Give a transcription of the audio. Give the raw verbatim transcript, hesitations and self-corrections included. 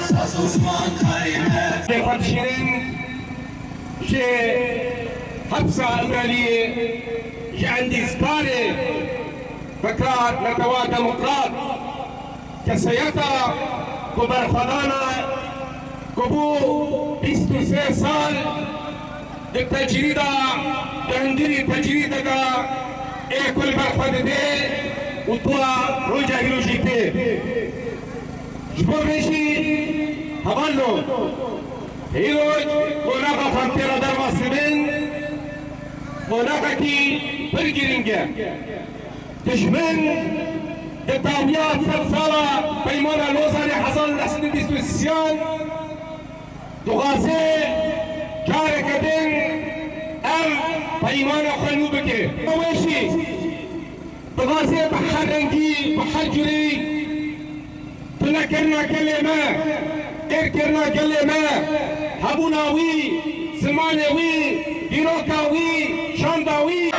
Saz û ziman karê me. Lê xwe dişînin ji hepsa Îmraliyê, ji endîzkarê Fekar Netewa Demokrat, keseyeta ku berxwedana ku bû bîst û sê sal di tecrîda, di hundirî tecrîdeke ê ku li ber xwe didê û tu roja hîro jî tê. Ji bo vê jî hevalno, hîro qonaxa xwe tê re derbas dibin, qonaxekî pir girîng e. Dijmin di dawiya sedsala Peymana Lozanê hezar û neh sed û bîst û sêyan dixwaze careke din ev peymana xwe nû bike. Wê jî dixwaze bi her rengî, bi her curî tunekirina gelê me, qêrkirina gelê me, hebûna wî, zimanê wî, dîroka wî, çanda wî.